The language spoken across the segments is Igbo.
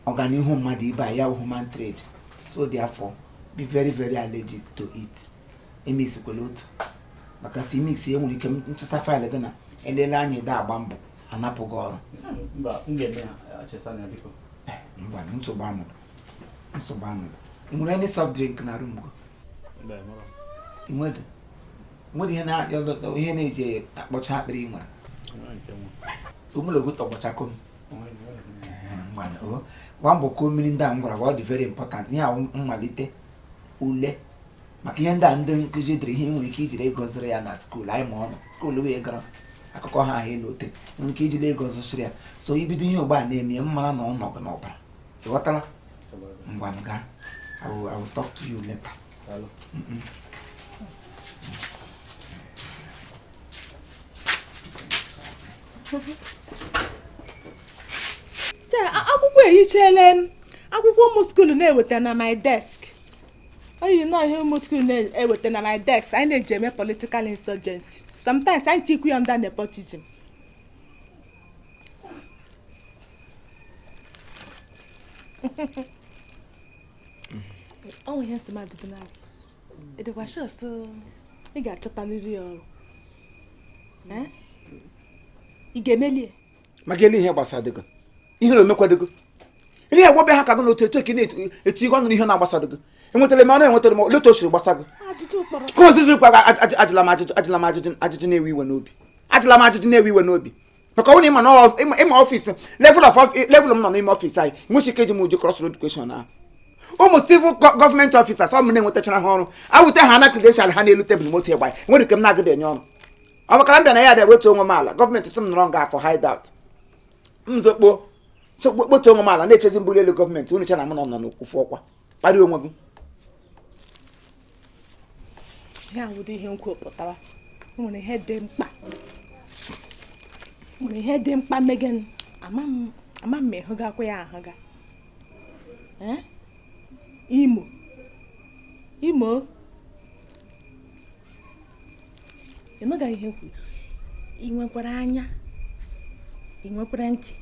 Ọganihu mmadụ ibe ya human trade. So therefore, be very very allergic to it. Emisikwala otu maka si mix e nwere ike nchesa faịlụ gị na elele anya ede agba mbọ anapụ gị ọrụ. Mba, m ga-eme ya, chesa ya biko. Mba, nsogbu anọdụ, nsogbu anọdụ. Ị nwere any soft drink na room gị? Ị nwere nwere ihe na ihe na-eji akpọcha akpịrị ị nwere? Omologo tọgbọchako m. Gwa mbọ koo mmiri ndị a m gwara gị, ọ dị very important. Ihe ahụ mmalite ule maka ihe ndị a ndị nkụzi dere ihe nwere ike ijiri ego zụrụ ya na skuul anyị ma ọnụ skuul wee gara akụkọ ha ahụ elu ote nwere ike ijiri ego zụsịrị ya. So ibido ihe ugbu a na-eme m mara na ọ nọ gị n'ọbara. Ị ghọtara? Ngwa nga, I will talk to you later. Chee, akwụkwọ ehichele m akwụkwọ ụmụ skuulu na-eweta na my desk. Ọ yiri nọọ ihe ụmụ skuulu na-eweta na my desk anyị na-eji eme political insurgency. Sometimes anyị tikwu ya under nepotism. Ọ nwe ihe nsị m ajụdị na ị dịkwa sure sị ị ga-achọtaliri ya ọrụ? Eh? Ị ga-emeli ya? Maka ele ihe gbasara dịgị ihe na omekwadịgị ihe agwabịa ha ka gị n'otu etu eke na-eti ọnụ n'ihe na-agbasa gị. Enwetara m ọrụ, enwetara m otu o siri gbasa gị. Ajụjụ kpọrọ. Ka ozizi kwa ajụla m ajụjụ, ajụla m ajụjụ, ajụjụ na-ewe iwe n'obi, ajụla m ajụjụ na-ewe iwe n'obi. Maka ọ na ịma na ịma ọfịs level of level m nọ n'ime ọfịs anyị nwesi ike iji m ụdị cross road question ahụ. Ụmụ civil gọọmenti officers ọ m na-enwetachara ha ọrụ awute ha na credential ha n'elu tebụl moto ịgba nwere ike m na-agụda enye ọrụ. Ọ makara m bịa na ya dị wetu onwe m ala, gọọmenti sị m nọrọ nga afọ hideout m zokpo sokpo kpotu onwe m ala na-echezi mbuli elu gọọmenti. Unu che na m nọ n'ofu ọkwa kparịa onwe gị. Ya wụdị ihe nkwu pụtara nwere ihe dị mkpa, nwere ihe dị mkpa megen ama m ama m ma ịhụgakwa ya ahụga. Eh? Imo Imo ị nụga ihe kwuru. Ị nwekwara anya, ị nwekwara ntị,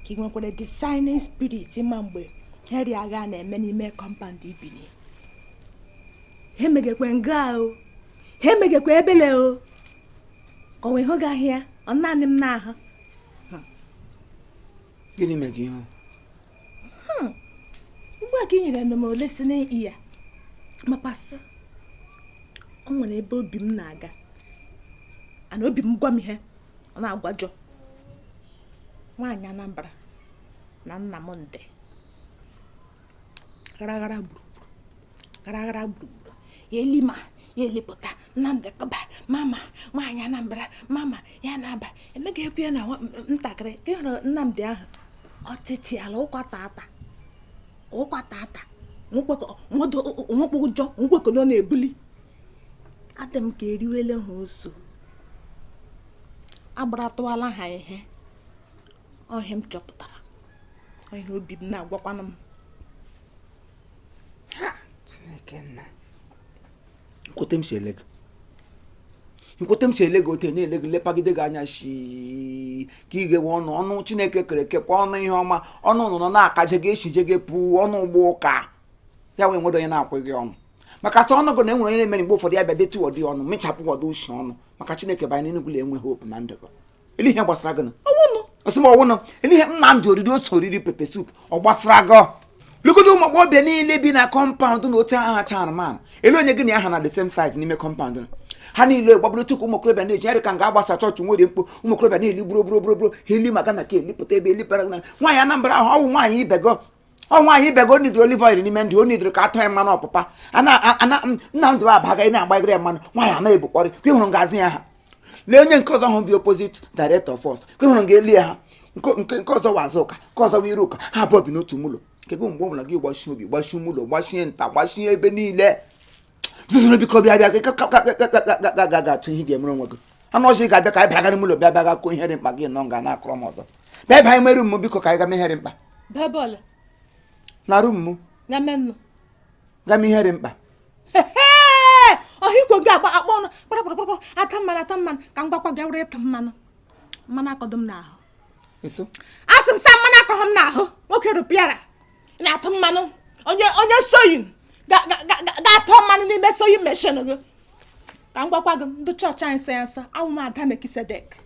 ka ị nwekwara discerning spirit ma mgbe Henry agha na-eme n'ime compound ibini. Ha emegekwe nga o, ha emegekwe ebele o, ka ọ wee hụ gị ahịa ọ naanị m na-ahụ. Gịnị mere gị ihe? Ugbu a ka ị nyere m ole si n'iyi ya mapasị o nwere ebe obi m na-aga ana obi m gwa m ihe ọ na-agwajọ nwaanyị Anambra na nna m ndị gharaghara gburugburu gharaghara gburugburu ya elima ya elipụta Nnamdị kọba mama nwaanyị Anambra mama ya na-aba emega ekwu ya na ntakịrị ka ị hụrụ Nnamdị ahụ ọtịtị ala ụkwa tata ụkwa tata nwekpụjọ nkwekọ nọ na-ebuli adị m ka eriwele ha oso agbaratụwala ha ihe ọhịa m chọpụtara ọhịa obi m na-agwakwanụ m. Chineke nna, nkwete m si ele gị, nkwete m si ele gị ote na-ele gị lepagide gị anya shi ka ị ghewe ọnụ ọnụ Chineke kere eke kwa ọnụ ihe ọma ọnụ nọ na-akaje gị eshije gị pụ ọnụ ụgbọ ụka ya wee nwedo onye na-akwụ gị ọnụ maka sọ ọnụ gị na enwere onye na-emere mgbe ụfọdụ ya bịa detu ọdị ọnụ mịchapụ ọdụ ushi ọnụ maka Chineke banye n'Enugwu na-enwe hope na ndụ gị. Ele ihe gbasara gị? Ọsị m ọwụnụ ele ihe Nnamdị oriri ose oriri pepper soup ọ gbasara gị? Legodo ụmụ agbọghọbịa niile bi na compound na otu aha chairman ele onye gị na ya ha na the same size n'ime compound ha niile gbagburu tupu ụmụ okorobịa na-eji ya ka nga agbasa chọọchị nwere mkpu ụmụ okorobịa na-eli gburu gburu gburu gburu ha eli maka na ka elipụta ebe elipara na nwaanyị Anambra ahụ ọwụ nwaanyị ibego ọ nwaanyị ibego o nidoro olive oil n'ime ndụ o nidoro ka atọ ya mmanụ ọpụpa ana Nnamdị abaga ị na-agbagịrị ya mmanụ nwaanyị anaghị ebukpọrị ka ị hụrụ ngazi ya ha lee onye nke ọzọ hụ bi opposite director of force ka ị hụrụ nga eli ha nke nke ọzọ wa azụ ụka nke ọzọ wa iru ụka ha abụọ bi n'otu ụlọ nke gị mgbe ọbụla gị gbachie obi gbachie ụlọ gbachie nta gbachie ebe niile zuzuru biko bịa bịa ga ga atụ ihe ị ga-emere onwe gị anụ ọzọ ị ga-abịa ka anyị bịa gara ụlọ bịa bịa ga kụọ ihe dị mkpa gị nọ nga na-akọrọ m ọzọ bịa bịa anyị mere m biko ka anyị ga mee ihe dị mkpa Bebọọlụ na room m ga menụ ga mee ihe dị mkpa. Ọha ikwo gị agba akpọ ọnụ kpara ata mmanụ ata mmanụ ka m gwakwa gị were ịta mmanụ mmanụ akọdụ m n'ahụ. Eso. Asị m sa mmanụ akọghị m n'ahụ nwoke rụpịara. Na-atụ mmanụ onye onye sewing ga-atụ mmanụ n'ime sewing machine gị. Ka m gwakwa gị, ndị chọọchị anyị sị ya nsọ, awụ m ada Mekisedek.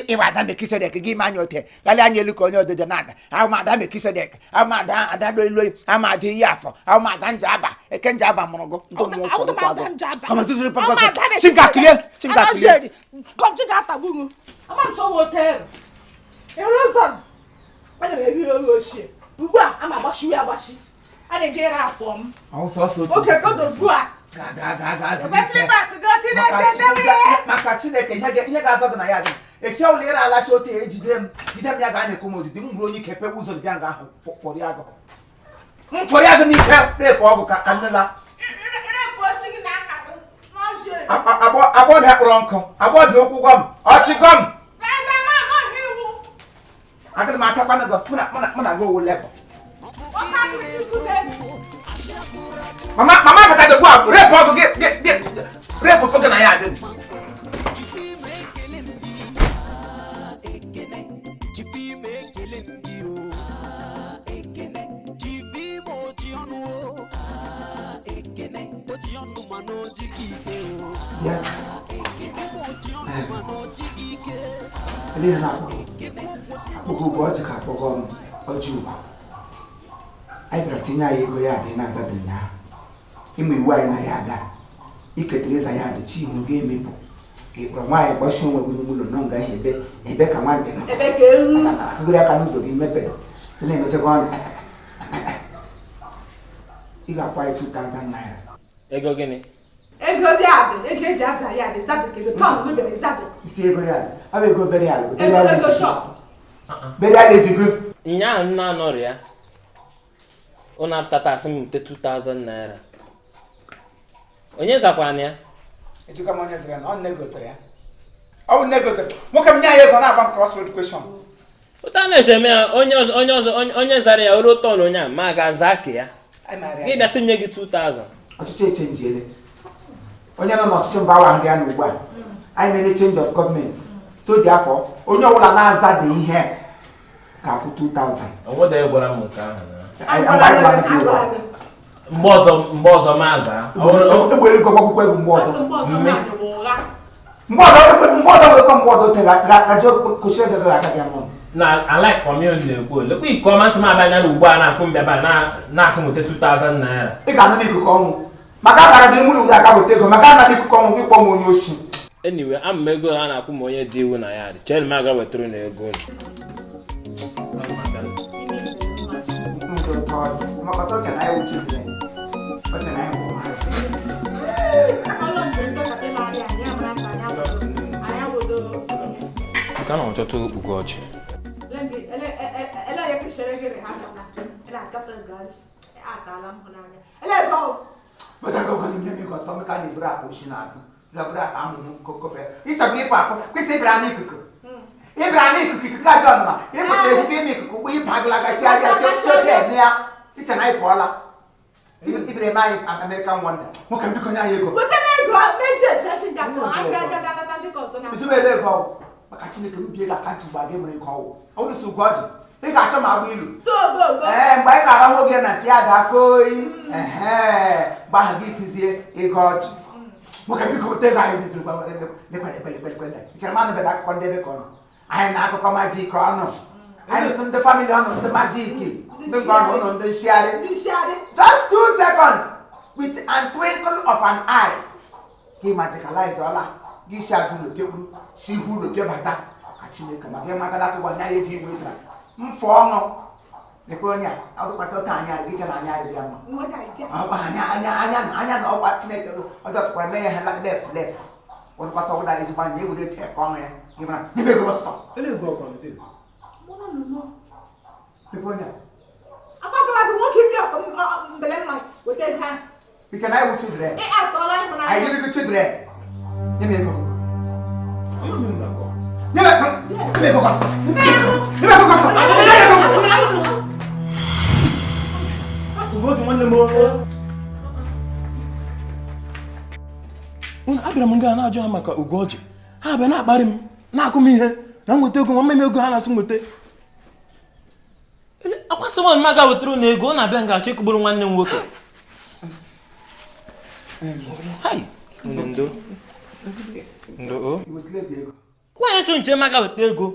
Ịwa ada Mekisedek gị ime anya ote ghali anya elu ka onye ododo na-ada. Ahụ m ada Mekisedek, ahụ m ada ada loliloli, ahụ m ada iyi afọ, ahụ m ada njaba eke njaba mụrụ gụ ndị mmụọ Awụ ụfọdụ m kwa ada gụ. njaba. Kama zuzuru Awụ m papa ada. Chinga kilie, chinga kilie. Kọmchi ga-atagbu m. Ama m sọ hotel. Ịhụrụ ụzọ m? Ana m eri oghe ochie. Ugbu a, ama agbashiwe agbashi. A na-eji ere afọ m. Ọwụ sọsọ otu. Oge godo ugbu a. Gaa, gaa, gaa, gaa, zuru Ebe ike. slippers gị otu na-eche ndewe. Maka Chineke, ihe ga-azọ gị na ya dị esi ọbụla ịra alachi otu ejide m, jide m ya ga na-ekwu m odidi m bụrụ onye ike pewe ụzọ bịa nga ahụ fọrọ ya gụ m fọrọ ya gụ n'ike repụ ọgwụ ka nne la. Repụ ochi gị n'aka gị. N'ọjị. Agbọghọ kpọrọ nkụ, agbọghọ okwu gọm ọchị gọm. Spiderman ọhịa iwu. Agịrị m aka kpanụ gị mụ na gị owu lebọ. Nwoke asịrị Chukwu ga-ebi. Mama, mama bata dogbu a repụ ọgwụ gị gị gị repụ gị na ya adị. Ya. Ele ihe na-akpọ akpọgo ugwu ọjị ka akpọgo m ọjị ugwu. Anyị bịara tinye anyị ego ya dị na-azaghị ụnyaahụ. Ịmụ iwu anyị na ya ada iketara ịza ya dị chi ihu ga-emepụ ka ị kpọrọ nwaanyị kpọchie onwe gị n'ime ụlọ nọ nga ihe ebe ebe ka nwa mbe nọ. Ebe ka ewu. Akụgịrị aka n'ụzọ gị mepere ị na-emechakwa ọnụ ị ga-akwa anyị 2000 naira. Ego gịnị? Ego dị adị, ego eji aza ya dị, zadị ka ego tọn gị bịara zadị. Isi ego ya dị ọ bụ ego burial. Ego ego shop. Burial efigo. Nyaa m na-anọrị ya, ụnụ apụtata asị m wute 2000 naira. Onye zakwana ya? Ejikwa m onye zụrụ ya na ọ nne gotere ya, ọ bụ nne gotere nwoke m nye anyị ego na-agba m cross road question. Ụta na-esi eme ya, onye ọzọ onye ọzọ onye zara ya oruo tọn onye a ma ga-aza ka ya. Anyị maara Gị ya. bịa sị m nye gị 2000. Ọchịchị echenjiele, onye nọ n'ọchịchị mba awa ahụ ya na ugbu a anyị mere change of government, so dị afọ onye ọbụla na-aza dị ihe ga-akwụ 2000. Onwede gwara m nke ahụ na Anyị gwara gị ugbu a. Mgbe ọzọ ma aza. Egbe eluigwe gbakwukwo egwu mgbe ọzọ. Asị mgbe ọzọ mmadụ bụ ụgha. Mgbe ọzọ mgbe ọzọ nwekọ mgbe ọzọ te gajọ kochi eze gị aka gị mụ. Na alaik kọmion na-ekwu lekwa iko ọmasị m abịa na ugbu a na-akụ mbịaba na-asị m wute 2000 naira. Ị ga-anụ n'ikuku ọnwụ maka akara gị mụrụ aka weta ego maka ana n'ikuku ọnwụ gị kpọọ m onye oshi. Anyway, ama m ego a na-akwụ ma onye dị iwu na ya dị chere m aga wetara na ego unu. Maka sọ oche na anyị wụ children, oche na anyị wụ ụmụazị. Ọlụ mgbe ndị kapịla anyị anyị amara sị anyị awụdo anyị awụdo. Nke a na-achọta okpukpe ọchị. Ele ya kechere gị rehearsal na ele akata gaji atala m hụnanya ele ego ọ. Bọ́dà gbọ́dọ̀ ní mímí kan sọmi ká ní ìbúra àpò òṣì náà sí ìbúra àpò amúmú kókó fẹ́. Ịchọbụ ịpụ apụ kwesị ịbịara n'ikuku. Ịbịara n'ikuku, ikuku ajọ ọnụma. Ịpụta ezigbo ime ikuku ugbo ịba agụlaga si arịa si si oge eme ya. Iche na anyị pụọla. Ibere eme anyị American Wonder. Nwoke m, biko nye anyị ego. Weta na ego meji echechi nke atọ anyị ga-aga ga nata ndị kọntọ na. Ịtụba ele ego ọwụ. Maka Chineke m bie gị account ugbu a gị nwere ego ọwụ. Ọ bụrụ sọ ugwu ọjị. Ị ga-achọ ma agba ilu. Togogo. Ee, mgbe anyị ga-arahụ oge na ntị ya ga-akọ oyi. Ehe, mgbe ahụ gị tizie ego ọjị. Nwoke, biko weta ego anyị biziri gwa lekwe lekwe lekwe lekwe. Ichere m anụbeghị akụkọ ndị ebe ka ọnụ anyị na akụkọ magic ọnụ anyị lụsị ndị family ọnụ ndị magic ndị nke ọnụ ụnụ ndị nshigharị. Ndị nshigharị. Just 2 seconds, with an twinkle of an eye, gị magicalize ọla gị si azụ ụlọ pịakwuru si ihu ụlọ pịabata ka Chineke maka ịmagala akụkọ anya ya ego iwe tara mfụ ọṅụ lekwe onye a ọ dụkwasị ụta anya gị chere anya adịghị mma. Nweta idea. Ọkwa anya anya anya na anya na ọkwa Chineke ọjọọ sịkwara mee ya ha left left ọdụkwasị ọbụla ezigbo anya ewere tee ka ọṅụ ya gị mara n'ebe ego ọsọ. Lekwe onye a. Akwagala gị nwoke bi ọkụ mbele mma weta ego ahụ. Iche na anyị wụ children. Ị atọla ịhụnanya. Anyị give you children, nye m ego, nye m nye m ego ọsọ, nye m ego ọsọ, nye m ego. Ugochi nwanne m, unu abịara m nga na-ajụ ha maka Ugochi, ha bịa na-akparị m, na-akụ m ihe na m nweta ego nwa mmemme ego ha na-asị m nweta. Ọkwa sị nwa mmaga wetara unu ego, ọ na-abịa nga achọ ịkụgburu nwanne m nwoke. Hai! Unu ndo. Ndo o. Nwaanyị so nche maga weta ego.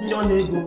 Ndị ọ na-ego.